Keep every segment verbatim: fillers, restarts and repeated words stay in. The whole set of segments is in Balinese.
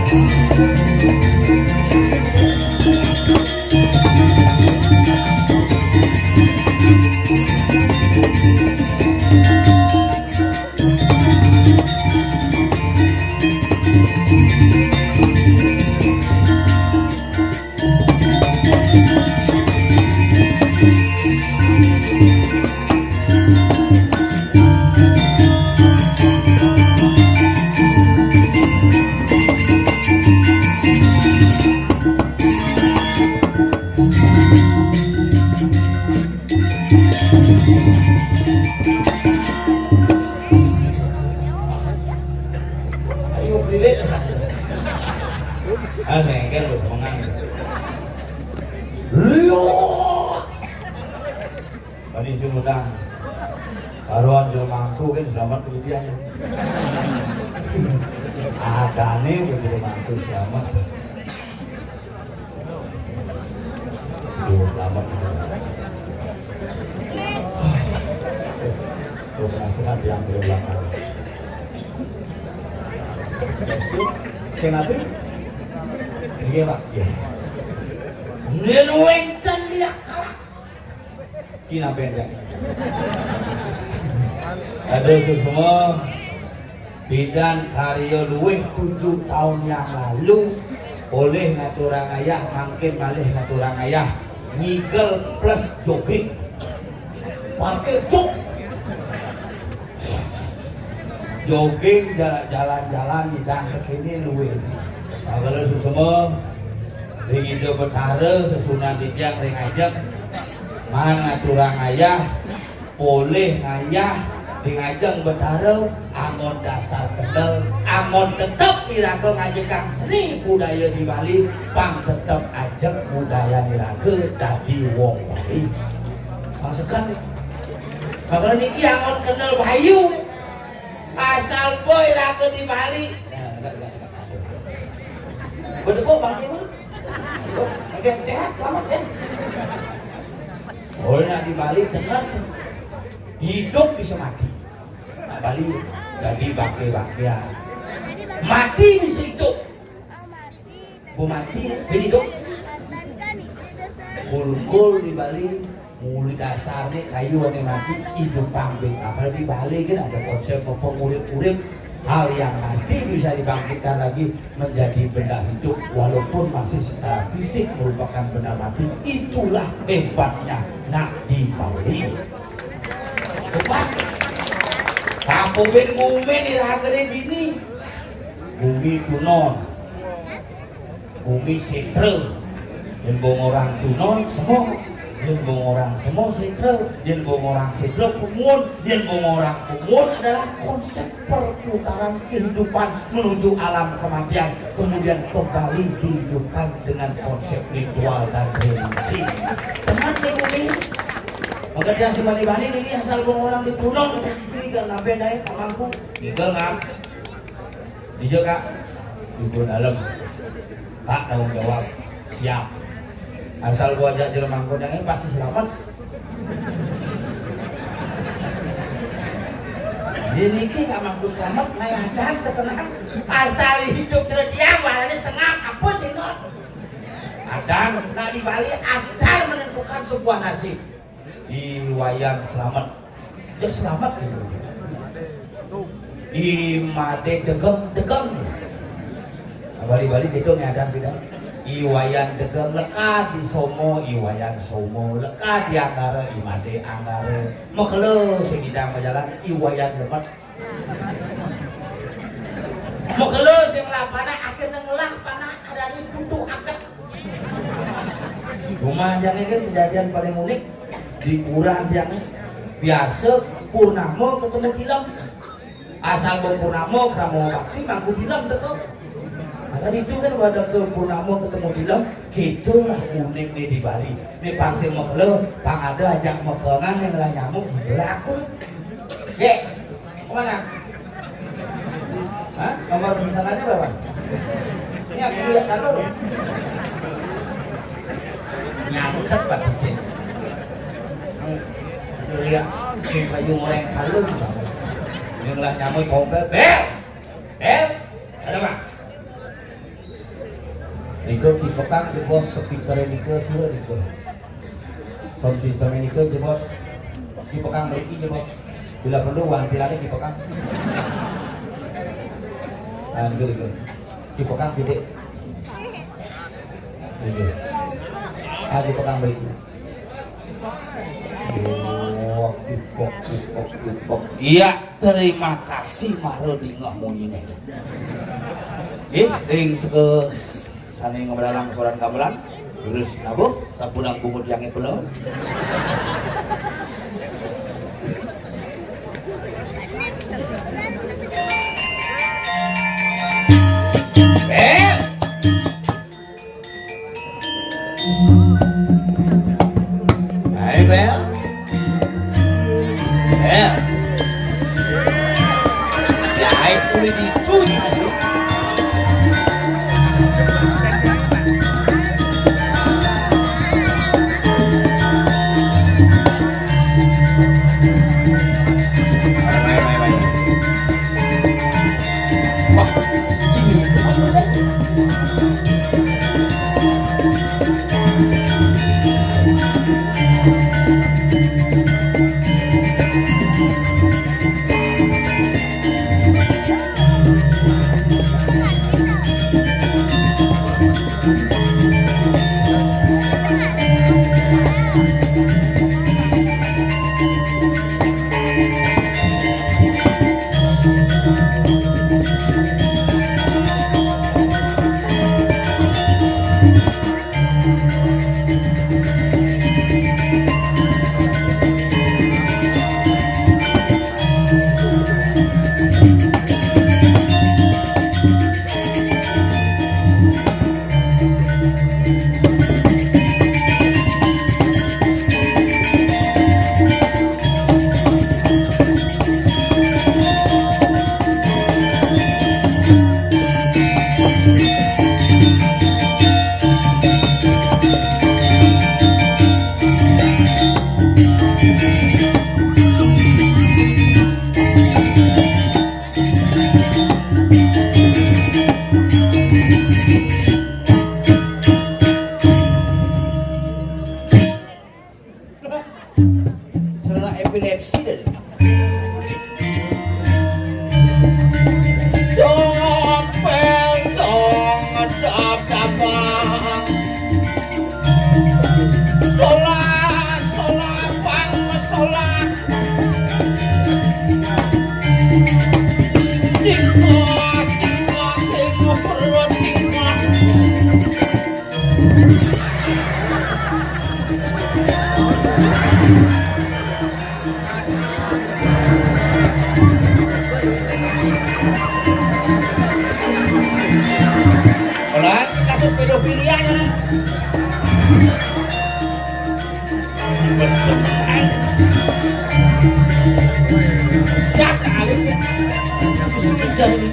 Ayo, belilit. Ah, sengkel, bos, menang. Lihat. Tadi si Mutang. Karuan jelema mangku kan selamat kemudian. Adane jelema mangku selamat. Tuh, selamat. Tuh, penasaran yang di belakang. Kenapa? Iya, Pak. Iya. Yen wénten liak kalah. Ki napa, Ndang? Aduh, suksma. Bidan karya luwih tujuh tahun yang lalu, olih ngaturang ayah, mangkin malih ngaturang ayah, ngigel plus jogging. Parkir, cuk. Jogging, jala-, jalan-jalan, nyidang kéné luwih. Nah, kalau suksma, ring Ida Betara, sesuunan titiang ring ajeng, maan ngaturang ayah, polih ngayah, ring ajeng Betara, anggon dasar kendel, anggon tetep iraga ngajegang seni budaya di Bali, pang tetep ajeg budaya iraga dadi wong Bali. Maksud kan, bakal niki anggon kendel bayu. Asal boy raga di Bali. Bener kok, Bang Timun? Oke, sehat, selamat ya. Oh, nak di Bali, dengar. Hidup bisa mati. Nak Bali, jadi bakti-baktian. Mati bisa hidup. Bu mati, jadi hidup. Kulkul di Bali, muli dasarnya kayu ane mati, hidup pambing. Apalagi di Bali kan ada konsep pengurip-urip. Hal yang mati bisa dibangkitkan lagi menjadi benda hidup, walaupun masih secara fisik merupakan benda mati. Itulah hebatnya nak di Bali. Hebat. Kampung bumi ini raga dini. Bumi tunon. Bumi setra. Yen bong orang tunon, semo. Yen bong orang semo, setra. Yen bong orang setra, kumun. Yen bong orang kumun adalah konsep perputaran kehidupan menuju alam kematian, kemudian kembali dihidupkan dengan konsep ritual dan religi. Teman di bumi, pekerjaan si bani-bani ini asal bong orang di tunon, ini gak ngambil naik, tak mampu. Gitu kan? Iya, Kak. Ibu dalam. Kak, tanggung jawab. Siap. Asal gua ajak jelema mangku nyang pasti selamat. Ini ki Kak Mangku selamat, ngayadan setenang. Asal hidup cerdiang, warnanya sengap, apa sih, Not? Adan, nah di Bali, adan menentukan sebuah nasib. I Wayan Slamet. Ya, Slamet gitu. I Made Degeng, Degeng. Nah, Bali-Bali gitu nih, ada beda. I Wayan Degeng, leka di Somo, I Wayan Somo, leka di Anggara, I Made Anggara. Mekelo sing ngidang majalan, I Wayan Lemet. Mekelo sing ngelah panah, akhirnya ngelah panah, ada di butuh akeh. Rumah jangé kan kejadian paling unik di kuburan jangé. Biasa purnama ketemu tilem. Asal bong purnama, krama bakti, mangku tilem teko. Nah, kan itu kan pada ke purnama ketemu tilem, gitulah unik nih di Bali. Nih pang sing mekelo, pang ada ajak mekengan yang lah nyamuk, gila aku. Dek, kemana? Hah? Nomor pesanannya berapa? Ini aku lihat dulu. Nyangkut Pak Dicin. Aku lihat, ini baju orang kalung. Ini lah nyamuk kompel. Bel! Bel! Ada, Pak? Nika kipekang jebos speaker nika sira nika. Sound system nika jebos kipekang mriki jebos. Bila perlu wantilane kipekang. Ah, nggih, nggih. Kipekang titik. Nggih. Ah, kipekang mriki. Oh, kipok, kipok, kipok. Iya, terima kasih mara dingeh munyine. Nggih, ring seke sane ngemralang soran gamelan, terus nabuh sapunang bungut yang kula. Eh, Ayo, Bel. Bel. Ya, ayo, boleh dicuci, Mas. Ayo, ayo, ayo, ayo. Wah, sini. Sarana epilepsi dari. Dompel dong, dap, dap, dap. Solah, solah, pang, solah. Tingkah, tingkah, tingkah, perut tingkah. Ora, kasus pedofilia ini. Siapa alim? Itu sih mencari.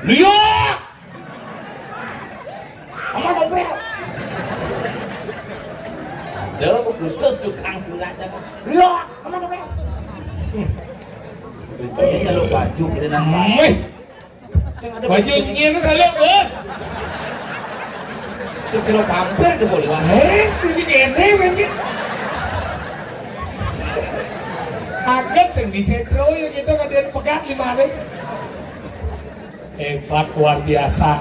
Lihat. Sama dompet. Ada khusus tukang gula jatuh. Lihat, sama dompet. Ini kalau baju kira nang meh. Sing ada baju baju ini salah, Bos. Cek jero pampir tuh boleh, Wak. Wes, baju ini, men. Kaget sing disedro ya kita kadang pegat lima hari. Hebat, luar biasa.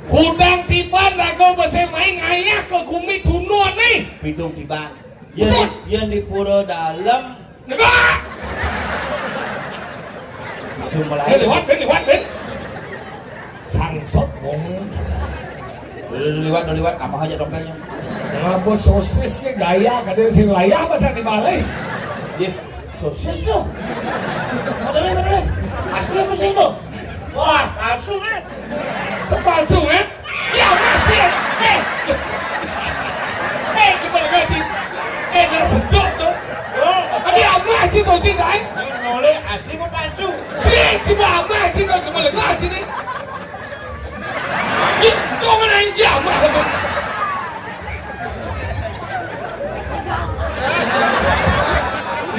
Hudang tiban raga bese main ayah ke gumi dunia nih. Bidung tiban. Yang di, yang di pura dalam. Negak. Sumber air. Liwat, Ben, liwat, Ben. Sangsot, wong. Udah, udah liwat, udah liwat. Apa aja dompetnya? Ngapa sosis ke gaya, kadang sing layah masa dibalik. Iya, sosis tuh. Betul, betul. Asli apa sih itu? Wah, palsu, kan? Sepalsu, kan? Ya, mati. Eh. Eh, gimana ganti? Eh, nggak sedot tuh. Oh, tadi apa sih sosis, ay? Ini noleh asli apa palsu? Sih, coba apa sih, nggak gimana ganti nih? Ih, kok ngena yang jamah, Bang?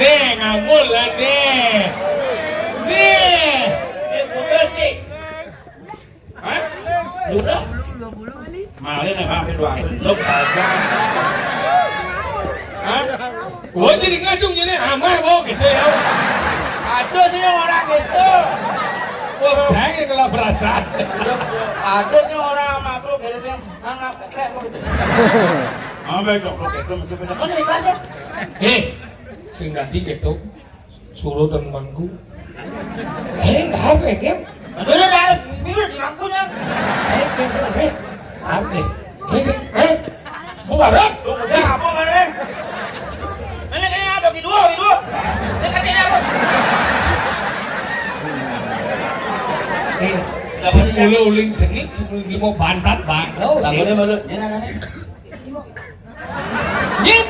Nih, ngambul lah, nih. Nih. Ini kuda sih. Hah? Udah. Malin apa, apa doang? Lu saja. Hah? Gua jadi ngacung gini, amah, Bo, gitu ya. Ada sih orang gitu. Wah, jangan kalau perasaan. Ada sih orang sama bro, gitu sih. Anggap kayak gitu. Apa itu? Kan ini kan ya. Eh, sing ganti gitu. Suruh dan manggu. Eh, nggak harus, eh, Kim. Udah, udah, udah, udah di mangkunya. Eh, Kim, sih, eh. Harus, eh. Eh, sih, eh. Bubarek. Lu udah apa, mana? Mana kayaknya ada gitu, gitu. Ini katanya apa? Eh, si uling-uling cengik, si uling mau bantat, Bang. Oh, takutnya malu. Ini anak-anak. Nyip.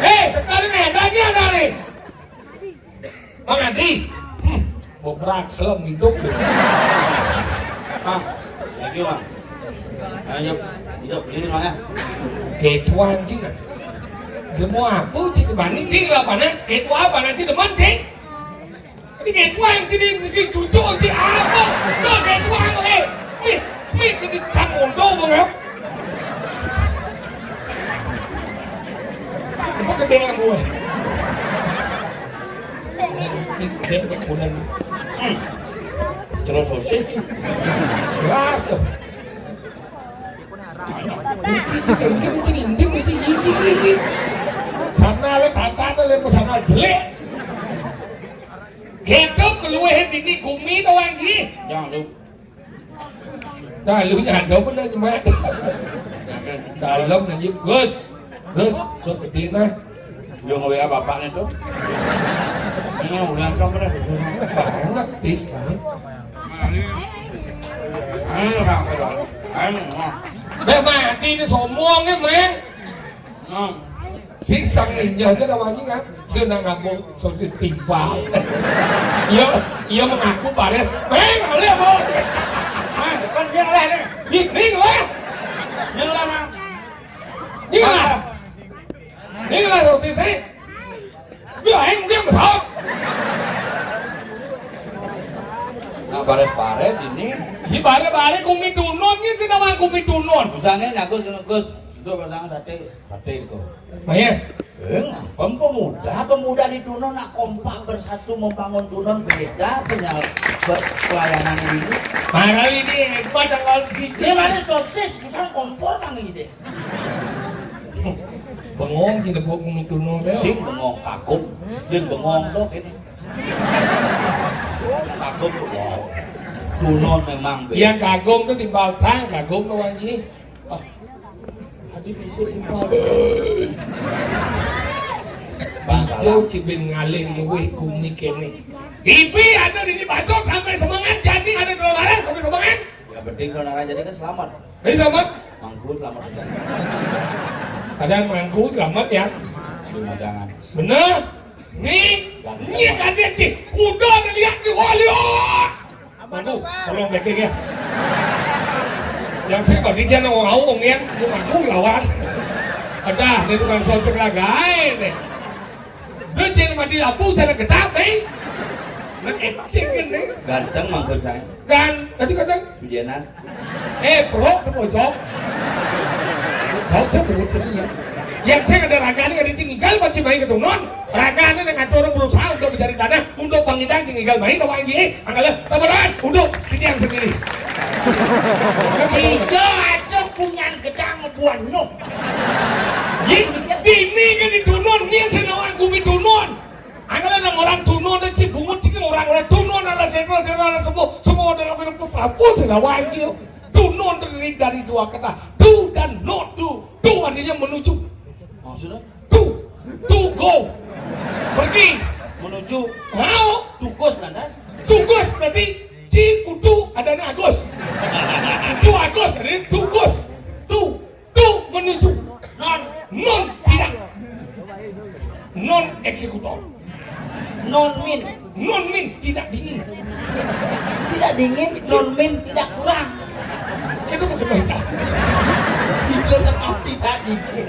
Eh, sekali nih, ada nih, ada nih. Mang Adi. Hmm, bobrak selem hidup deh. Mang, thank you, Mang. Ayo, hidup, berdiri, Mang, ya. Ketua anjing. Demo apa, cik, bani, cik, lah, mana? Ketua apa, nanti demen, cik? Ini ketua yang sini, mesti cucu, cik, apa? Lo ketua, eh. Nih, nih, ini kamu, tuh, Bang, ya. Apa gede yang gue? Ini gede, gede, gede. Hmm. Terus sosis. Keras, tuh. Ini cing indim, ini cing indim, ini. Sana le tata, le sana jelek. Gitu keluahin ini gumi doang, sih. Jangan lu. Nah, lu nyado bener, Mat. Dalam lagi, Gus. Gus, sok gede nah. Yo nge-W A bapaknya tuh. Ini udah kamu dah susu. Banget, bis, kan? Ayo, Kang, ayo, Kang. Ayo, Kang. Be mati ini sombongnya, Mang. Sing sang injah aja dah wajib kan. Dia nak ngabung sosis timpal. Iya, iya mengaku bares. Mang, boleh, Bang. Mang, kan dia ngelah nih. Nih, nih ngelah. Dia ngelah, Mang. Dia ngelah. Dia ngelah sosis, eh. Dia aing dia besar. Nah, bares-bares ini. Di bare-bare kumi tunun, ini sih nama kumi tunun. Misalnya, nah, Gus, Gus, itu pasangan sate. Sate itu. Oh, iya. Eh, ngapa pemuda, pemuda di Tunun nak kompak bersatu membangun Tunun beda punya pe-, pelayanan ini. Padahal ini hebat kalau gitu. Dia mana sosis, misal kompor nang ide. Bengong sih debok ngomong Tunun deh. Sing bengong kagum, dan bengong dok ini. Kagum tuh, wow. Tunun memang beda. Yang kagum tuh timbal tang, kagum tuh, Wan Ji. Ah, tadi bisa timpal. Bang, Ijo salam. Cibin ngalih luwih kumi kene. Ibi ada di baso sampai semangat, jadi ada keluaran sampai semangat. Yang penting kalau nara jadi kan selamat. Ini selamat. Mangku selamat sudah. Ada mangku selamat ya. Sudah jangan. Bener? Nih, nih kan dia cik. Kuda ada lihat di wali. Aduh, tolong backing ya. Yang saya bagi dia nang ngau ngian, bukan aku lawan. Ada, dia tukang sonceng lagai nih. Dia jangan mati lampu, jangan gedap, eh. Nang acting kan nih. Ganteng mangkon saya. Dan tadi kata Sujenan. Eh, bro, di pojok. Kau cek bro, cek ya. Yang saya ada ragane ada tinggal bagi baik itu non. Ragane yang ngatur berusaha untuk mencari tanah untuk Bang Idang tinggal main apa lagi? Eh, angkala tabaran untuk ini yang sendiri. Ijo aja punyan gedang buan no. Ini kan di Tunun, ini yang senawan kumi Tunun. Anggalan orang Tunun dan Cibungut, Cibungut orang-orang Tunun adalah sentral-sentral semua, semua dalam hidup tu apa sih lah wajib. Tunun terdiri dari dua kata, do dan not. Do. Do artinya menuju. Maksudnya? To. To go. Pergi. Menuju. Mau. Tugas lantas. Tugas berarti ci kudu adanya Agus. Kudu Agus, artinya tugas. To. To menuju. Non. Non tidak. Non eksekutor. Non min. Non min tidak dingin. Tidak dingin, non min tidak kurang. Itu bukan baca. Itu tetap tidak dingin.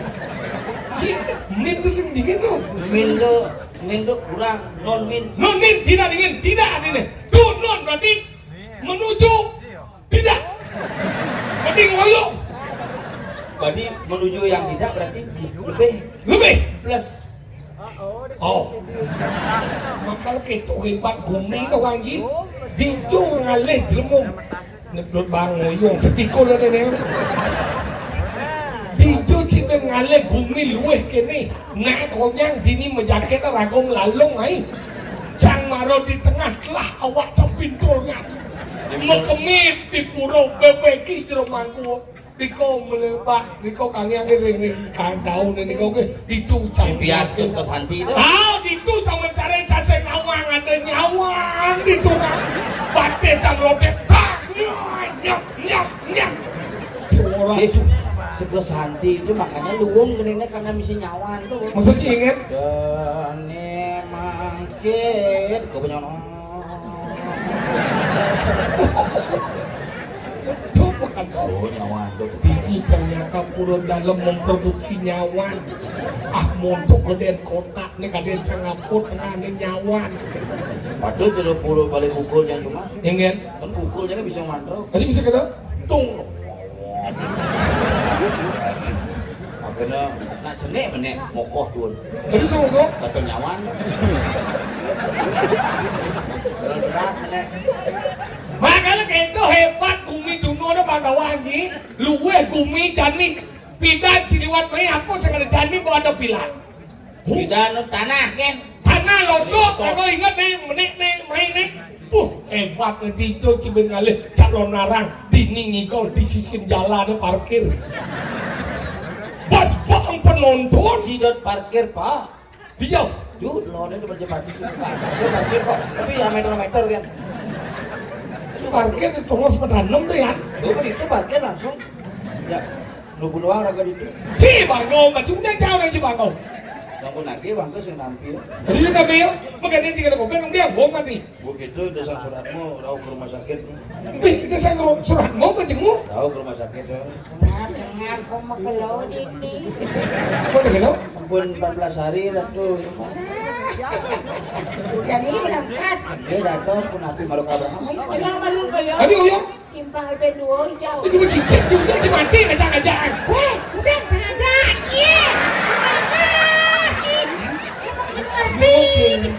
Min itu sing dingin tuh. Min tuh, min tuh kurang, non min. Non min tidak dingin, tidak dingin. Tuh non berarti menuju tidak. Berarti ngoyo. Berarti menuju yang tidak berarti lebih. Lebih. Plus. Oh. Makanya kita hebat gumi tu lagi. Dicu ngalih jelemu. Nyebut bang ngoyong setikul ada ni. Dicu cita ngalih gumi luweh kene. Nak konyang dini mejaket ragong lalung ai. Cang maro di tengah telah awak cepintul ngan. Mekemit di pura bebeki jero mangku. Diko melebat, diko kangiang ring ring kandau ni diko ke. Ditu cang. Bias ke Santi tu. Ah, ditu cang mencari case nawang ada nyawang ditu kan. Batis sang lobek. Tak, nyap nyap nyap. Orang eh, tu. Seke Santi tu makanya luwung keningnya karena misi nyawan tu. Maksudnya ingat? Dan ni mangkit kau punya orang. Tuh, bukan. Oh, nyawan tuh. Ini ternyata pura dalam memproduksi nyawan. Ah, montok gedeen kotak ni kadeen cangaput tengah ni nyawan. Padahal jero pura balik kukul jangan cuma. Ingen. Kan kukul jangan bisa mandro. Tadi bisa kena? Tung. Akhirnya nak cenik menik mokoh tuh. Tadi bisa mokoh? Kacang nyawan. Berat menik. Makanya kento hebat gumi dunia ada bagawa anji. Luweh gumi jani pidan ciliwat mai apa sing ada jani bawa ada pilat. Pidan tanah kan. Tanah londok kalau ingat nih menik nih mai nih. Puh, hebat nih dijo cibin ngalih calon narang dini ngigol di sisin jalan parkir. Bos bok penonton. Sidot parkir, Pak. Dia. Ju, lo ada di Merjapati tu bukan. Dia parkir kok. Tapi ya meter-meter kan. Itu parkir di tongos pedanem tu ya. Lu kan itu parkir langsung. Ya. Lu bunuh orang kan itu. Si bangau, macam dia jauh dari bangau. Sampun lagi bangau sing nampil. Jadi sing nampil, makanya tiga kopi nang dia gua mati. Begitu desan suratmu, rauh ke rumah sakit. Wih, desan suratmu apa jengmu? Rauh ke rumah sakit ya. Dengar, dengar, kau makelo dini. Apa dah kelo? Ampun empat belas hari dah tu. Jadi berangkat. Dia datos pun api malu kabar. Ayo, ayo, malu kaya. Ayo, ayo. Timpal ben dua jauh. Itu cicak juga dia mati ngajak-ngajak. Weh, udah sengaja. Iya. Emang seperti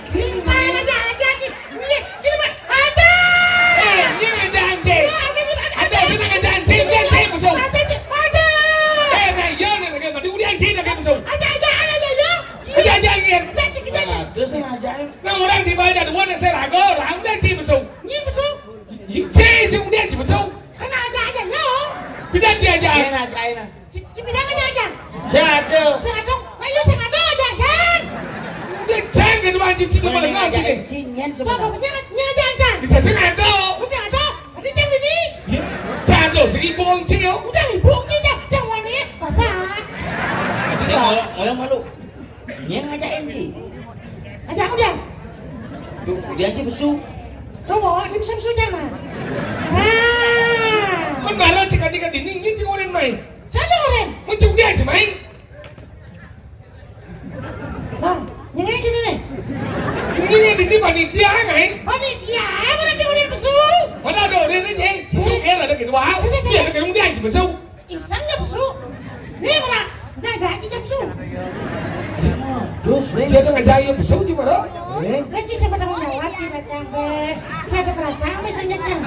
timpal aja aja. Iya, gini, Mat. Ada. Eh, ini ada anjing. Ada sini ada anjing, dia anjing musuh. Ada, ada. Eh, nah, iya, nah, nah, nah, dia anjing, dia musuh. Aja, aja, aja, aja. Aja, aja, aja. Aja, aja, aja. Nah, terus yang ajain. Nah, orang di bawah ada dua, nah, saya ragu, orang dia anjing musuh. Ini musuh. Cing, cing, dia anjing musuh. Kena aja, aja, yo. Pindah dia aja. Dia nak ajain, nah. Ci, ci pindah aja, aja. Saya ada. Saya ada. Ayo, saya ada aja, aja. Dia ceng kedua anjing cing. Mana mana ngaji ngajain? Cing, nyen sebenarnya. Bapak, nyen, nyen aja, aja. Bisa sing ada. Bisa ada. Ada ceng ini. Ya, cando seribu orang cing yo. Udah ibu kita, ceng wani, Bapak. Saya malu, saya malu. Dia ngajain ci. Ajak udah. Duh, dia ci besu. Kau bawa dia bisa besu jangan. Nah. Kan baru cek adik adik ini, ini cek orang main. Sana orang. Macam dia aja main. Bang, yang kayak gini nih. Ini nih, ini panitia, kan? Panitia, mana dia orang besu? Mana ada orang ini, Jeng? Besu kan ada gitu, wah. Sisi, sisi. Dia ada kerung dia aja besu. Iseng ya besu. Nih, ora. Nggak ada aja besu. Terus, Ning? Saya udah ngajarin, bisa uji mana? Ning? Kan Ci siapa tanggung jawab, Ci, Bacang, deh. Saya ada perasaan, Bacang, Bacang.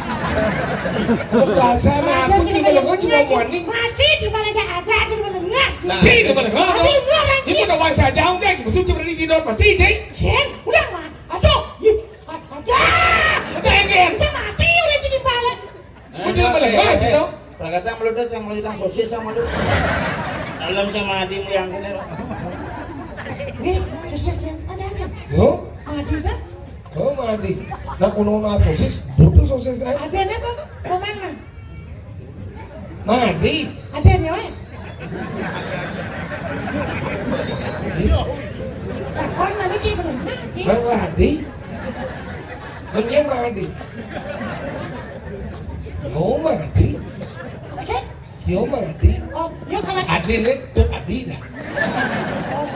Perasaan apa, Ci, kalau kau cuma warning? Mati di mana aja, aja, aja di mana enggak. Nah, Ci, di mana enggak? Mati enggak, Ci. Ini udah uang saya jauh deh, Ci. Maksud Ci berani tidur mati, Ci. Cing, udah, Ma. Aduh, ih, ada. Ada yang dia. Kita mati udah jadi pala. Betul, eh, betul, eh, betul. Prakata meledot yang meledot sosis sama tuh. Dalam sama Adi yang kene. Nih, sosisnya ada apa? Yo? Adi kan? Oh, Madi. Nah, kuno na sosis, butuh sosis kan? Ada apa? Kemana? Madi. Ada nih, oi. Takon mana, Ci, belum? Nah, Ci. Bang Madi. Mendingan Madi. Oh, Madi. Oke. Yo, Mang Adi. Oh, yo, kalau Adi nih, tuh Adi dah. Oh,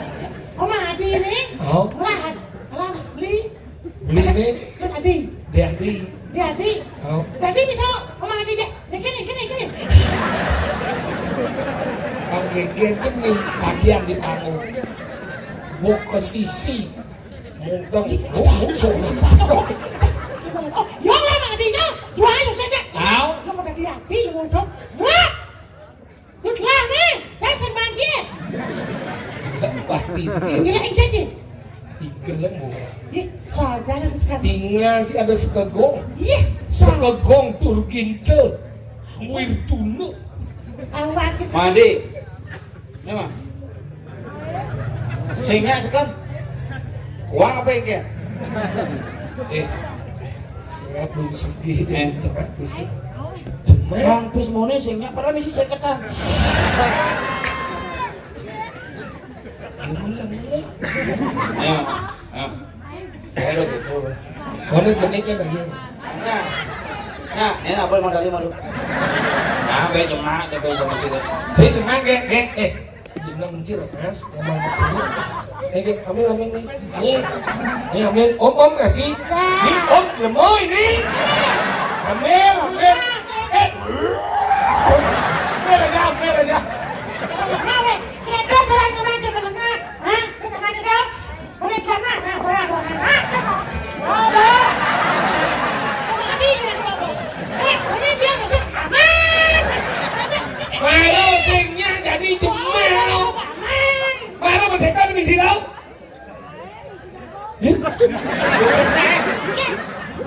oh, Mang Adi nih. Oh. Lah, lah, beli. Beli nih. Kan Adi. Di Adi. Di Adi. Oh. Tadi bisa, oh, Mang Adi aja. Ya, gini, gini, gini. Oke, dia kan nih, bagian di panggung. Mau ke sisi. Mudeng. Oh, musuh. Oh, yo lah, Mang Adi, no. Jual saja. Tahu. Lo pada di Adi, lo mau dong. Wah. Lu telah nih, dasar bangkit. Wah, tinggi. Gila, enggak, Ci? Tiga lah, Bu. Ih, saja ada sekarang. Tinggal, Ci, ada sekegong. Ih, sekegong turginte. Wirtune. Awak ke Mandi. Memang. Sing nya sekan. Kuang apa yang kayak? Eh, siap belum sugih. Eh. Cepat bisa. Cepat. Bang Pismone sing nya padahal misi seketan. Gimana, gimana? Ya, ya. Ayo gitu. Mana jeniknya lagi? Nah, nah, ini apa mau dari mana? Nah, baik cuma, dia baik cuma sih. Saya cuma, eh, eh, eh. Jumlah mencil, Mas. Ngomong mencil. Eh, eh, ambil, ambil nih. Ini, ini ambil. Om, om, kasih. Ini om, lemo ini. Ambil, ambil. Eh. Ambil aja, ambil aja. Kenapa? Kita sering kemarin menengah. Hah? Bisa aja dong. Boleh jangan. Nah, boleh, boleh. Hah? Boleh. Tadi, ya, boleh. Eh, ini dia masih aman. Baru sing nya jadi demam. Baru masih kan misi tau.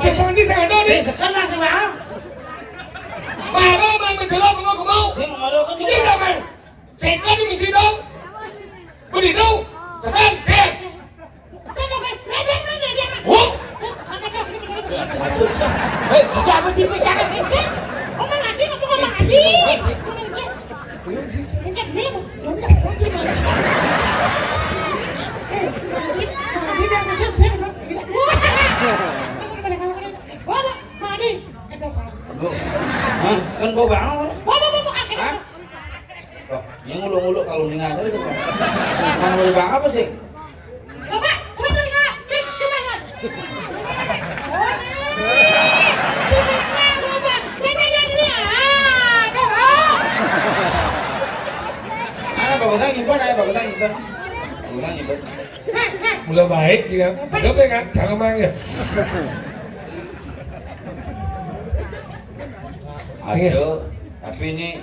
Biasanya saya ada nih. Saya sekelas sih, Bang. Baru main mencelok, mau, mau. Saya nggak mau kan. Ini juga, Bang. Saya kan misi dong. Begitu. Sekarang, Bang. Huh? Hei, siapa sih, Bang? Siapa? Ngomong lagi, ngomong lagi. Ini kan dia, Bu. Ini kan dia, Bu. Ini kan dia, Bu. Ini kan dia, Bu. Hah? Kan bau banget. Hah? Oh, yang nguluk-nguluk kalau ningal tadi tuh. Kan nguluk banget apa sih? Coba, coba, coba, coba. Ih, coba, coba. Oh, nih. Coba, coba, coba. Ini, ini, ini. Ah, aduh. Mana bagusnya nyimpen, ayo bagusnya nyimpen. Bagusnya nyimpen. Mulai baik sih ya. Ada apa ya, Kak? Jangan main ya. Aduh, tapi ini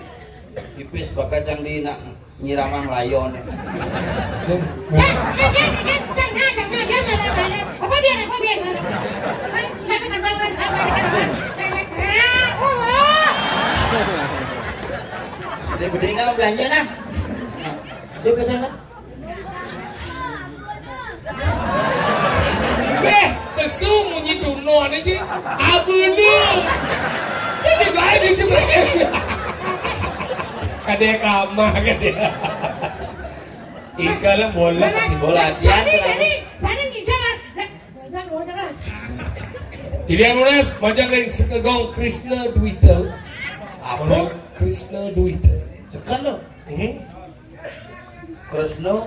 pipis bakal yang di nak nyiramang layon ya. Sing. Apa biar, apa biar? Dia berdiri nggak belanja nah. Dia pesan kan? Eh, pesu munyi tuno aja. Abunu. Ini baik itu. Kadek kamah, kadek. Ikan lah bola. Bola, dia jadi, jadi, jadi kita, ya, jangan, jangan. Jadi yang nulis, macam dari sekegong Krishna Duita. Apa? Krishna Duita. Sekan lo. Hmm? Krishna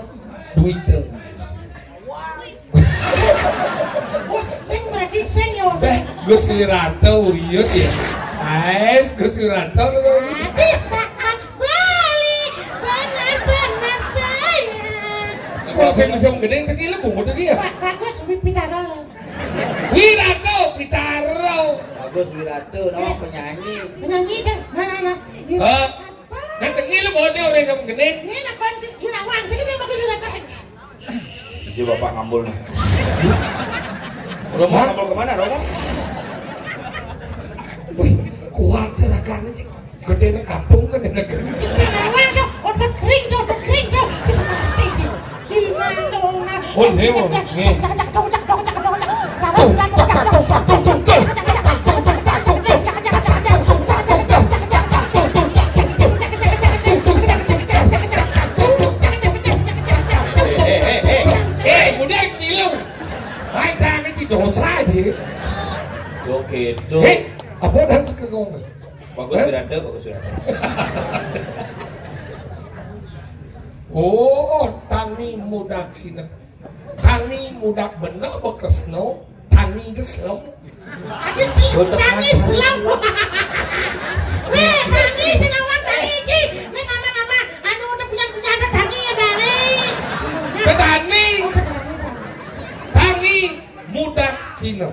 Duita. Wah, sing berarti sing ya, Mas. Eh, Gus Wirata, uyut ya. Ais, Gus Wirata. Tapi saat balik, benar-benar sayang. Apa? Sing bisa menggening, tapi lu bungut lagi ya? Pak, bagus, Wi-, Pitaro. Wirato, Pitaro. Bagus, Wirato, no, penyanyi. Penyanyi deh, mana, mana? Hah? Apa? Nah, ini lu bawa dia orang yang menggening. Ini nak kau sih, Gunawan, sini dia bagus, Gunawan. Dia bapak ngambul nih. Lo mau ngambul kemana, Romo? Wih, kuat jerakannya sih. Gede ning kampung kan ning negeri. Sing awal dong, otot kering dong, otot kering dong. Si seperti itu. Di mana dong, nah? Oh, iya, Bang. Nih. Cak, cak, cak, dong, cak, dong, cak, dong, cak. Tung, tung, tung, tung, tung, tung, tung. Eh, eh, eh, eh. Eh, udah ngilu. Ada aja dosa sih. Oke, itu. Eh, apa dan sekegong? Bagus, Wirata, bagus, Wirata. Oh, tangi mudak sinem. Tangi mudak bener apa kresno? Tangi kesel. Ada sih, tangi selem. Weh, tangi sinawan tangi, Ci. Nek nama-nama, anu udah punya, punya ada tangi ya, Bang. Petani. Tangi mudak sinem.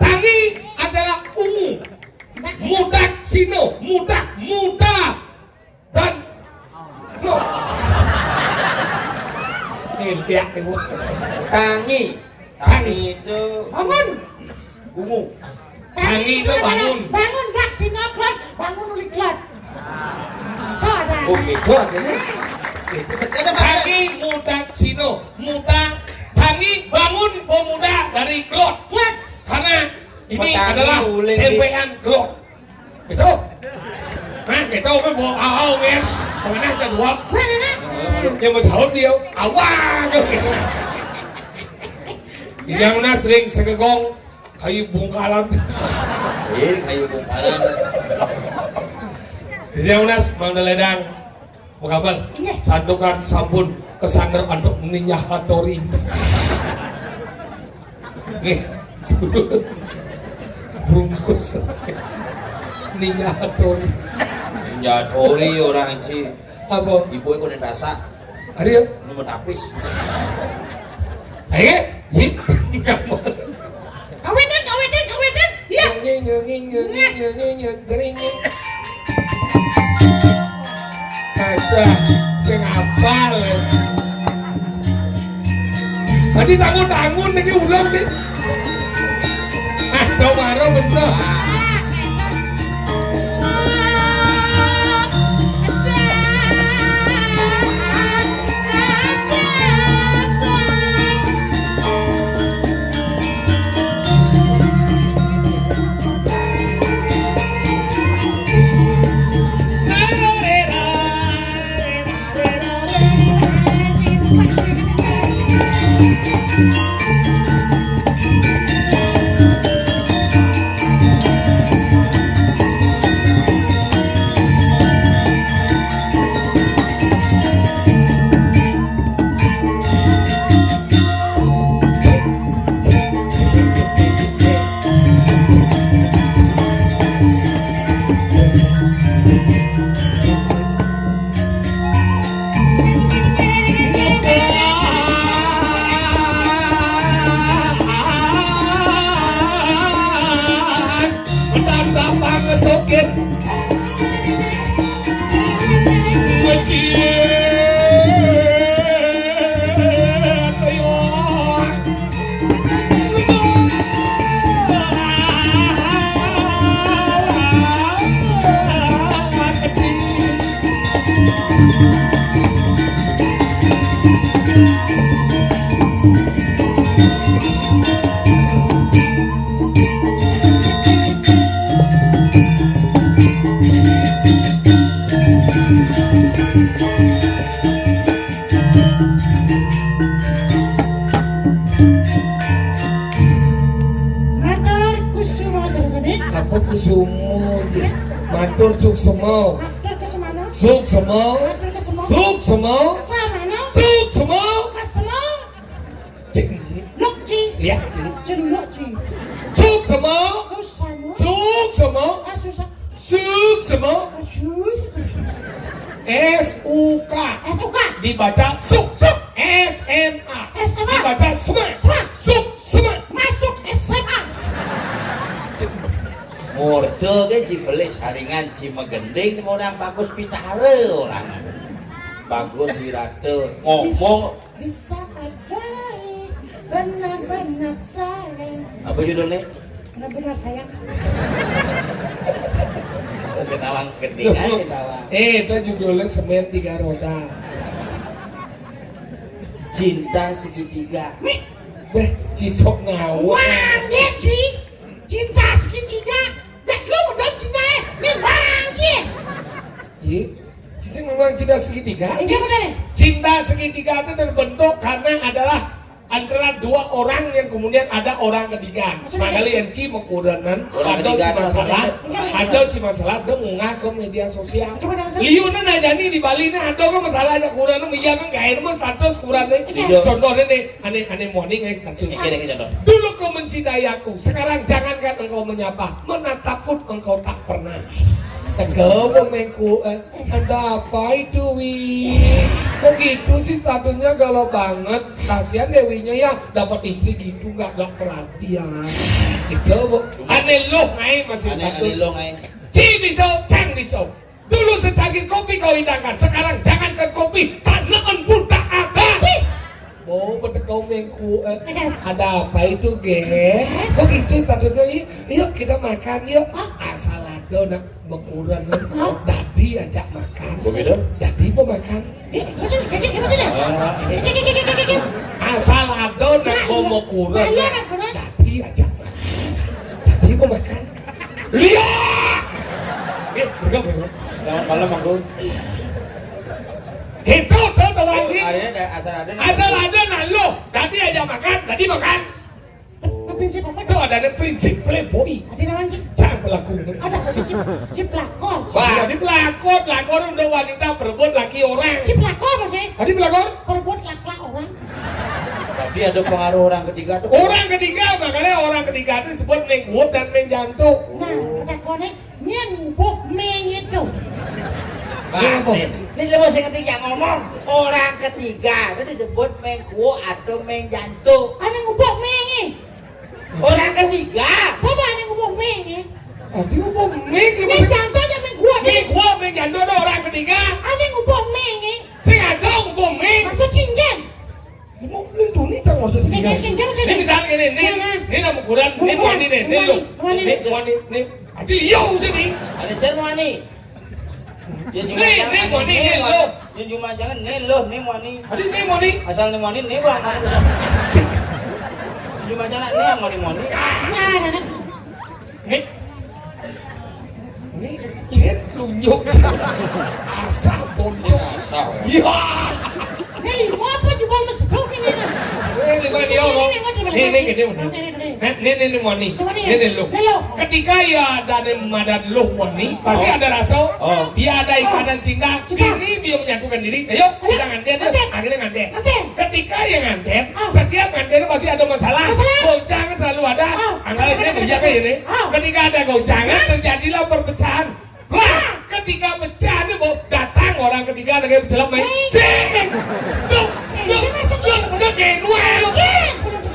Tangi adalah ungu. Mudak sinem, mudak, muda. Dan no. Ngimpiak nih, Bu. Tangi. Tangi itu bangun. Ungu. Tangi itu bangun. Bangun, Zak, sinem, bangun uli klot. Oke, itu akhirnya. Itu sekian apa? Tangi mudak sinem, muda. Tangi bangun pemuda dari klot. Klot. Karena ini adalah tempean klot. Itu. Nah, kita oke bawa au-au, men. Kemana aja gua? Mana, nak? Yang mau sahur dia. Awang. Yang udah sering segegong kayu bungkalan. Iya, kayu bungkalan. Jadi yang udah Mang Daledang. Apa kabar? Inggih. Santukan sampun kesandar antuk Ninja Hattori. Nggih. Bungkus. Ninja Hattori. Ninja Hattori orang Ci. Apa? Ibu iku ning tasak. Ada ya? Lu mau tapis. Ayo. Kawetan, kawetan, kawetan. Iya. Nyeng, nyeng, nyeng, nyeng, nyeng, nyeng, nyeng, nyeng, jering, nyeng. Ada sing apal. Tadi tangun-tangun iki ulang nih. Ah, do maro bener. Matur kusumo, sami-sami. Apa kusumo, Ci? Matur suksema. Matur kusemana? Suksema. Matur kusumo. Suksema. Samana? Suksema. Kusumo. Cik, Ci. Luk, Ci. Iya, Ci. Celuluk, Ci. Suksema. Kusama. Suksema. Asusah. Suksema. Asus. S U K. S U K. Dibaca suk. Suk. S M A. Dibaca sma. Sma. Suk sma. Masuk S M A. Murda ge, ji beli saringan, ji magending, orang bagus pitara orang. Bagus wirata, ngomong. Bisa ada, benar-benar sayang. Apa judulnya? Benar-benar sayang. Senawang gendingan, senawang. Eh, itu judulnya Semen Tiga Roda. Cinta Segitiga. Nih. Beh, cisok nawa. Wah, dia, Ci. Cinta Segitiga. Dak lu udah cinta, eh. Nih, Bang, Ci. Iya. Cinta segitiga. Iya, bener. Cinta segitiga itu terbentuk karena adalah antara dua orang yang kemudian ada orang ketiga. Maksudnya? Makanya yang ci mengkurenan, orang ketiga, ada masalah, ada ci masalah, dia ngungah ke media sosial. Liu na jani di Bali na ada kan masalah aja kurenan, iya kan, gak enak status kurenan. Iya. Contohnya nih, aneh-aneh morning, eh, status. Iya, iya, iya. Dulu kau mencintai aku, sekarang jangankan engkau menyapa, menatap pun engkau tak pernah. Tegel mengku, eh. Ada apa itu, Wi? Kok gitu sih statusnya, galau banget? Kasihan Dewinya ya, dapat istri gitu, nggak, nggak perhatian. Gitu, Bu. Aneh lo, ngai masih status. Aneh lo, ngai. Ci bisa, cang bisa. Dulu secangkir kopi kau hidangkan, sekarang jangankan kopi, tanaan buta abang. Oh, betul kau mengku, eh. Ada apa itu, Ge? Kok gitu statusnya, Wi? Yuk, kita makan, yuk. Asal ada nak. Bekuran, dadi ajak makan. Begitu? Dadi pemakan. Eh, maksudnya, jadi, maksudnya? Asal ada nak mau bekuran, dadi ajak makan. Dadi pemakan. Lihat. Eh, bergam, bergam. Selamat malam, Mangku. Itu tuh, tuh, lagi. Asal ada nak lo, dadi ajak makan, dadi makan. Prinsip apa? Itu ada, ada prinsip playboy. Ada namanya, Cik? Jangan pelaku. Ada prinsip, prinsip pelakor. Wah, jadi pelakor, pelakor udah wanita berebut laki orang. Cik pelakor masih? Tadi pelakor? Berebut laki orang. Tapi ada pengaruh orang ketiga tuh. Orang ketiga, makanya orang ketiga itu disebut mengguap dan mengjantung. Nah, kata konek, Nyén ngubuh mé ngéto. Wah, ini coba sing ketiga ngomong. Orang ketiga itu disebut mengkuo atau mengjantung. Ané ngubuh mé ngé. Orang ketiga. Apa ané ngubuh mé ngé? Aduh, ngubuh mé ngé. Mengjantung aja mengkuo. Mengkuo, mengjantung ada orang ketiga. Ané ngubuh mé ngé. Sing ada ngubuh mé. Maksud sing jén. Ini misalnya gini, ini, ini nama ukuran, ini mani nih, ini lo. Ini mani, ini. Adi iya udah nih. Ada cén mani. Ini, ini mani, ini lo. Yang cuma jangan, ini lo, ini mani. Adi ini mani. Asal ini mani, ini bang. Cuma jangan, ini yang mani-mani. Ini. Ini cét lunyuk. Asah bodoh. Asah. Iya. Ini lima apa juga mesbuk ini, nah? Eh, lima dia, Bang. Ini, ini, ini, ini. Ini, ini, ini, mani. Ini, ini, lo. Ketika ya ada madan lo mani, pasti ada rasa. Oh. Dia ada ikatan cinta. Ini dia menyatukan diri. Ayo, kita nganten, ayo. Akhirnya nganten. Ketika ya nganten, setiap nganten pasti ada masalah. Masalah. Goncang selalu ada. Angkal ini kerja kayak ini. Ketika ada goncangan, terjadilah perpecahan. Wah, ketika pecah nih, mau datang orang ketiga, ada kayak pecelep main. Sing. Duh, duh, duh, duh, genwel.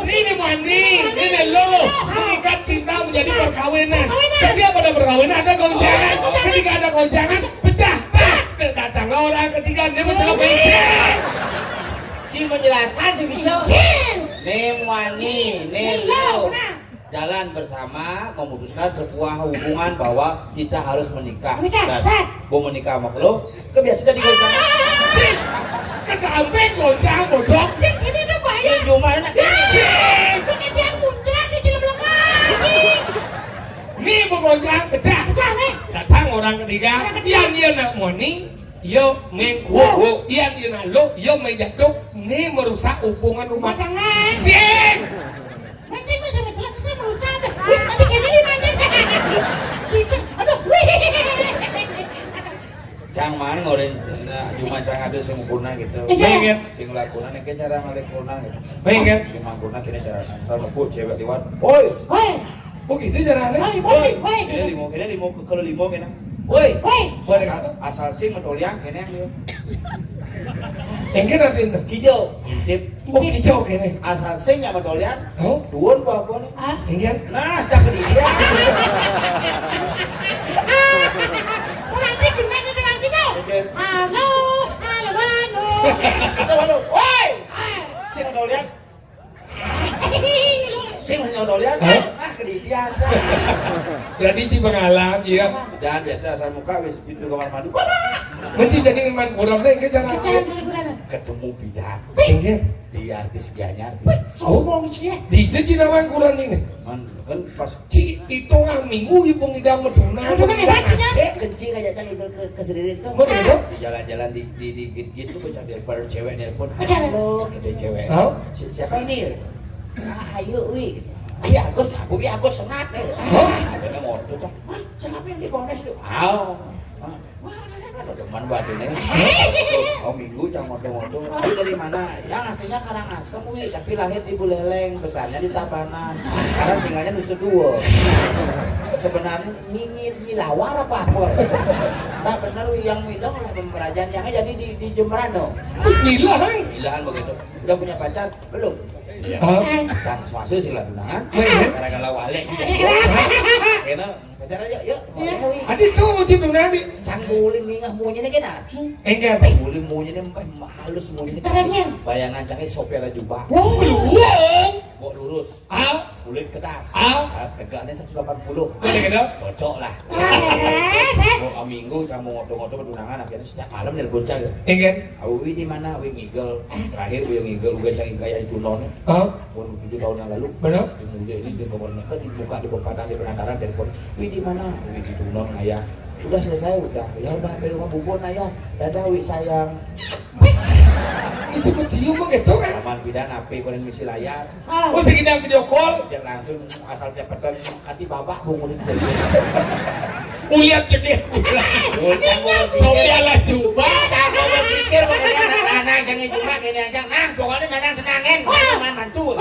Ini mani, ini lo. Mengikat cinta menjadi perkawinan. Setiap ada perkawinan, ada goncangan. Ketika ada goncangan, pecah. Tak, datang orang ketiga, dia pecelep main. Sing. Si menjelaskan, si bisa. Nih mani, nih lo. Jalan bersama memutuskan sebuah hubungan bahwa kita harus menikah. Menikah, set. Mau menikah sama lo, kebiasaan di goncangan. Kesampe goncang, bocok. Yang ini tuh bahaya. Yang cuma enak. Pengen dia muncrat di film lemah. Ini begoncang, pecah. Pecah, nih. Datang orang ketiga. Orang ketiga. Yang dia nak moni, yo mengkuo. Yang dia nak lo, yo menjatuh. Ini merusak hubungan rumah tangga. Sing. Masih, masih, betul, masih merusak. Wih, tapi kayak gini, manjat. Aduh, wih. Cang man ngorin, nah, cuma cang ada sempurna gitu. Iya. Pengen. Sing lakuna nih, cara ngalih kurna gitu. Pengen. Sing mangkuna kini cara. Sama bu cewek liwat. Woi. Woi. Oh gitu caranya? Woi, woi, woi. Kini limo, kini limo, kalau limo kena. Woi. Woi. Woi, asal sing metoliang kini yang dia. Engké artiné? Kijau, ngintip. Oh, kijau kéné. Asal sing sama dolian, oh, tuun apa-apa nih. Ah, engké. Nah, cak di dia. Berarti gimana dengan gitu? Oke. Halo, halo, halo. Halo, halo. Woi. Sing dolian. Sing hanya dolian. Hah? Ah, kedidian. Berarti ci pengalam, iya. Dan biasa asal muka wis pintu kamar mandi. Mesti jadi man kurang deh, ke cara. Ke cara, cara gimana? Ketemu bidan. Sing, ya. Di artis Gianyar. Wih, sombong sih ya. Di Cina man kurang ini. Man, kan pas ci itu ah minggu ibu ngidang meduna. Meduna hebat sih, dah. Eh, kencing aja cang itu ke, ke sendiri tuh. Mau deh, di jalan-jalan di di di git-git tuh bocah telepon, cewek nelpon. Ada, ada. Halo, gitu cewek. Hah? "Si-, siapa ini?" "Ah, ayo, Wi." "Ayo, Agus, lah, Bobi Agus sengat nih." Hah? Akhirnya ngotot tuh. "Hah, siapa yang diponis tuh?" "Ah, ah, wah, ada teman badannya." Oh, minggu cang ngotot-ngotot. "Lu dari mana?" "Yang aslinya Karangasem, Wi, tapi lahir di Buleleng, besarnya di Tabanan. Sekarang tinggalnya Nusa Dua." Sebenarnya Nyinyir, nyilawar apa apa? Nggak bener, yang bilang lah pemerajan yang jadi di, di Jemberan, no. Gila, kan? Gilaan begitu. Udah punya pacar? Belum. Iya. Hah? Pacar semasa sih lah tunangan. Iya. Gara-gara walek juga. Karena pacaran yuk, yuk. Iya. Walek, wi. Adi tuh mau cium nanti. Sang guling mingah monyene kan asu. Enggak. Guling monyene halus monyene. Terangin. Bayangan cangnya sopir jubah. Wow. Belum. Kok lurus. Ah. Kulit kedas. Ah. Ah, tegaknya seratus delapan puluh. Boleh gitu? Cocok lah. Eh, ses. Oh, minggu kamu ngoto-ngoto pertunangan, akhirnya setiap malam nelpon cang. Iya kan? "Awi di mana?" "Wi ngigel." Terakhir gue ngigel, gue cang gaya itu non. Ah. Baru tujuh tahun yang lalu. Benar? Di mulia ini, di kebun, kan di muka, di perempatan, di penataran, telepon. "Wi di mana?" "Wi di Tunon, Ayah." "Udah selesai, udah." "Ya udah, sampai rumah bubun, Ayah. Dadah, Wi sayang." Isi cium begitu kan? Aman bidan, H P konen misi layar. Ah. Oh, sekedar video call. Cek langsung asal cepetan, kati babak bungun itu. Uliat cedek. Sopi ala coba. Cang berpikir, pokoknya anak-anak, jangan cuma kene aja. Nah, pokoknya nanang tenangin, aman mantu.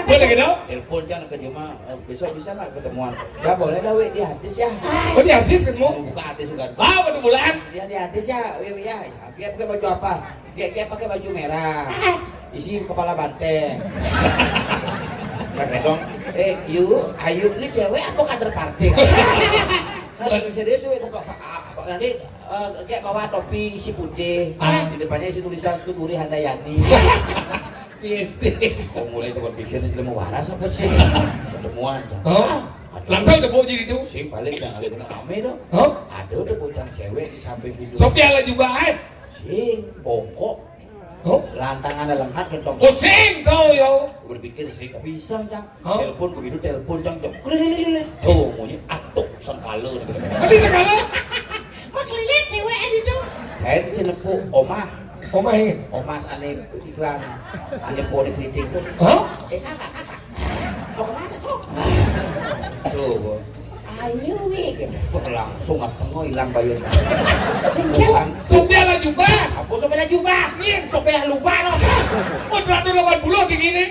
Boleh gitu? Telepon cang ke Juma, eh, "Besok bisa nggak ketemuan?" "Ya boleh dah, Wi, di hadis ya." Oh, di hadis ketemu? Buka hadis juga. Ah, betul bulan. "Ya di hadis ya, Wi, Wi, ya." "Dia pakai baju apa?" "Dia, dia pakai baju merah. Isi kepala banteng." Pakai dong. "Eh, Yu, Ayu ini cewek apa kader partai?" Nah, serius, Wi, apa, apa, apa, nanti, eh, kayak bawa topi isi putih. Ah. Di depannya isi tulisan Tuh Duri Handayani. P S D. Oh, mulai coba pikir nih, mau waras apa sih? Ketemuan, cang. Oh. Aduh. Langsung udah bocil itu. Sing balik, cang, ada kena rame dong. Oh. Ada udah bocah cewek di samping pintu. Sopi ala juga, eh. Sing bongkok. Oh. Lantangan lengkap, kentong. Oh, sing kau, yo. Berpikir sing, tapi iseng, cang. Oh. Telepon begitu, telepon, cang, cang. Keliling. Tuh, bunyi atuk sengkala. Masih sengkala? Mas lihat cewek itu. Kain cinepu omah. Omah ini. Omah ane iklan. Ane poni keriting tuh. Hah? Eh, kakak, kakak. Mau kemana tuh? Tuh, Bu. Ayo, Wi, gitu. Wah, langsung apa tengok hilang bayarnya. Bukan. Sopir lah juga. Apa sopir lah juga? Iya. Sopir lah lupa loh. Mau seratus delapan puluh tinggi nih.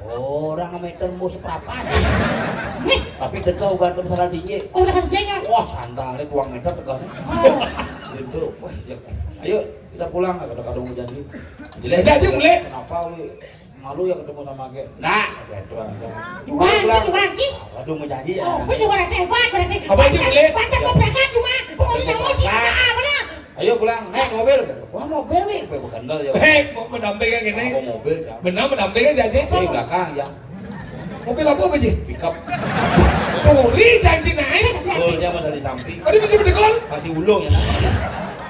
Orang meter mau seperapat. Nih. Tapi tegak uban tuh salah tinggi. Oh, udah kasih dia. Wah, sandalnya dua meter tegak. Oh. Gitu. Wah, ya. Ayo, kita pulang, kata kadung janji. Jadi, jadi, boleh. Kenapa, Wi? Malu ya ketemu sama Ge. Nah, gitu aja. Jual, pulang. Jual, Ki. Aduh, mau janji ya. Oh, gue juga hebat berarti. Apa itu, boleh? Pantat mau berangkat cuma. Mau nyamuk sih, apa, mana? Ayo pulang, naik mobil. Wah, mobil, Wi. Gue kendal ya. Hei, mau mendampingkan gini. Apa mobil, Cang? Benar, mendampingkan janji. Di belakang, ya. Mobil apa, apa, Ji? Pickup. Puri janji naik. Betul, dia mah dari samping. Oh, dia masih bedegol? Masih ulung ya.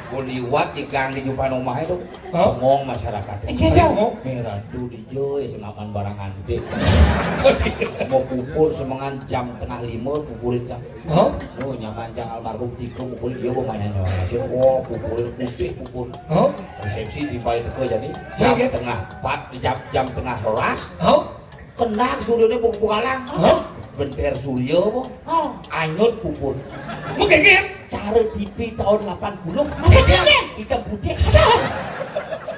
Gue liwat di gang di jumpa rumah itu. Hah? Ngomong masyarakat. Iya, dong. Merah tuh di Joy, semakan barang antik. Mau pupur semengan jam tengah lima, pupurin, Cang. Hah? Oh, nyaman, Cang, almarhum tiga, pupurin dia, gua nanya nyawa hasil. Wah, pupurin putih, pupur. Hah? Resepsi di paling dekat jadi jam tengah empat, jam, jam tengah rolas. Hah? Kena ke surya ini buka-buka lang. Hah? Benter surya apa? Oh. Anyut pupur. Mau kayak gini? Cara T V tahun delapan puluh. Masa dia? Hitam putih. Aduh.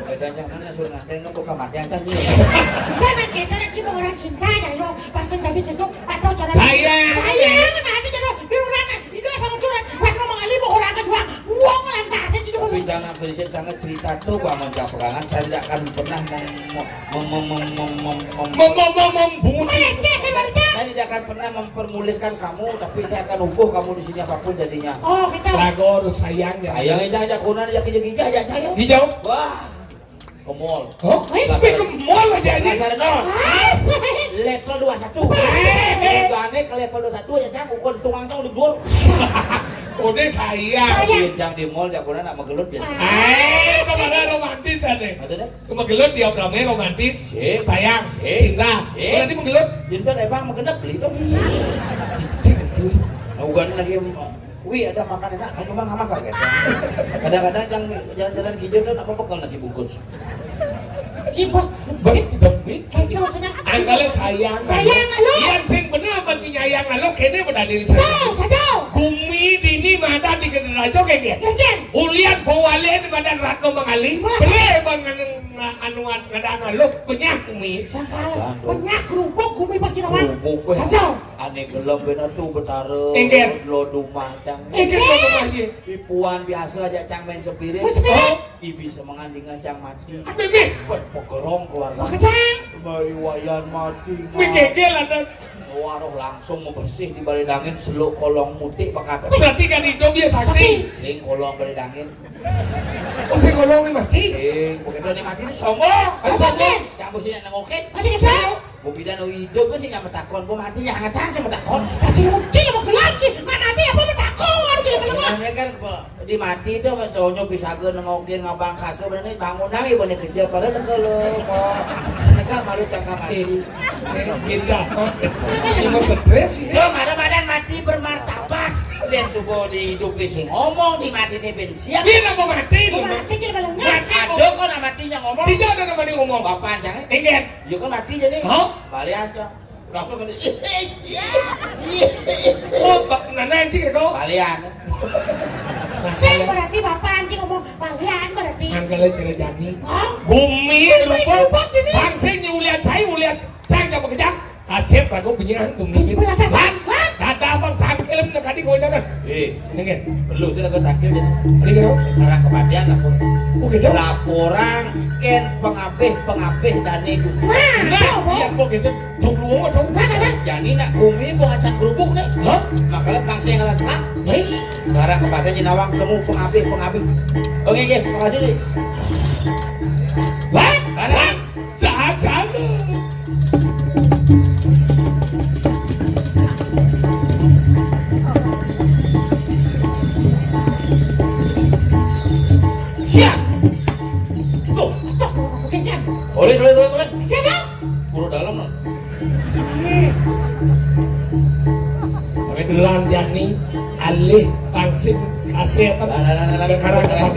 Udah jangan suruh nganterin ke kamar dia, Cang. Saya makin dari cuma orang cinta ya, lo. Pancen tadi gitu, atau cara saya. Saya, mana ada jadi biruran, itu apa keduran? Buat ngomong alim, orang kedua. Uang lantas, jadi tapi, Cang, Anak prinsip kangen cerita tuh, Bang, mau jawab kangen. Saya tidak akan pernah mem-, mem-, mem-, mem-, mem-, mem-, Mem-, mem-, mem-, membunyi. Melecehkan wanita. Saya tidak akan pernah mempermulihkan kamu, tapi saya akan ubuh kamu di sini apapun jadinya. Oh, gitu. Lagu harus sayang ya. Sayang aja, aja kunan aja, kijang-kijang aja saya. Hijau. Wah, ke mall. Oh, eh, ke mall aja ini. Penasaran, non? Asik. Level dua satu. Eh, eh. Gane ke level dua satu aja, Cang. Ukur tungang, Cang, udah dur. Udah sayang. Sayang. Yang di mall, jagoan nak megelut dia. Ah. Eh, kemana romantis ada? Maksudnya? Ke megelut dia, Bram, romantis. Sip. Sayang. Sip. Cinta. Sip. Berarti megelut. Cinta emang megenep beli itu. Cing, tuh. Nah, bukan lagi, wi, ada makan enak, nah, cuma nggak makan, kan? Kadang-kadang yang jalan-jalan gitu tuh, nak bekal nasi bungkus. Ki bos, bos tidak duit. Aduh, sudah. Angkale sayang. Sayang, alo. Yang sing bener apa nyayang, alo, kene pada diri saya. Tuh, saja. Gumi dini mata di kenderajo kayak gini. Kayak gini. Ulian bawale di badan Ratno Mangali. Wah. Bele bang anu, anu, anu, anu, alo, penyah gumi. Saja. Penyah kerupuk gumi pakai nama. Kerupuk, weh. Saja. Ane gelem bener tuh betara. Engger. Lo dumah, Cang. Engger, lo dumah, iya. Ipuan biasa aja, Cang, main sepiring. Main sepiring. Oh. Ibi semengan dengan Cang mati. Aduh, Bi. Wah, pegerong keluarga. Wah, kecang. Mari wayan mati. Wih, gegel ada. Waduh, langsung membersih di balik dangin, seluk kolong mutik pekat. Berarti kan hidup dia sakti. Sakti. Sing kolong balik dangin. Oh, sing kolong ini mati. Eh, begitu ini mati ini sombong. Ayo, sombong. Cang besi yang nengokin. Mati kita. Gua bidan, oh, hidup kan sih nyamet takon, gua mati ya ngetan sih takon. Kasih ucil mau gelap sih, mana dia apa mau takon, sih, apa, apa? Ini kan kepala, di mati itu sama Tonyo Pisaga nengokin ngabang kasur, berani bangun lagi, boleh kerja, padahal dekat lo, mau mereka malu cakap mati. Eh, eh, cinta. Ini mau stres ini. Yo, mana badan mati bermartabat. Lihat subuh di hidup sing ngomong, di mati ini ben siap. Dia nggak mau mati, mau mati, kita malah nggak. Ada kok nama matinya ngomong. Tidak ada nama dia ngomong. Bapak aja, eh? Ingat. Yo kan mati jadi. Hah? Balian, Cang. Langsung kan. Oh, ba-, nana anjing ya kau? Balian. Sing berarti bapak anjing ngomong balian berarti. Angkala cere jani. Hah? Gumi, gumi rupa, rupa gini. Bangsa nyulian saya, ulian saya nggak bekerja. Kasih aku punya gumi. Ibu ada san. Dada abang tangkil, bener tadi kau jangan. Eh. Ini kan? Perlu sih lagu tangkil jadi. Ini kan? Karena kematian aku. Oh, gitu? Laporan ken pengabih-pengabih dane Gusti. Nah, nah, iya, kok gitu. Dong lu dong. Nah, nah, nah. Jadi nak gumi mau acan kerupuk nih. Hah? Makanya pangsa yang telah. Baik. Karena kematian jenawang temu pengabih-pengabih. Oke, oke, makasih nih. Lah, lah. Saat sana. Siap. Tuh, tuh, kenyang. Boleh, boleh, boleh, boleh. Iya, dong. Guru dalam lah. Lanjani alih pangsit kasih apa? Lah, lah, lah, lah, lah. Sekarang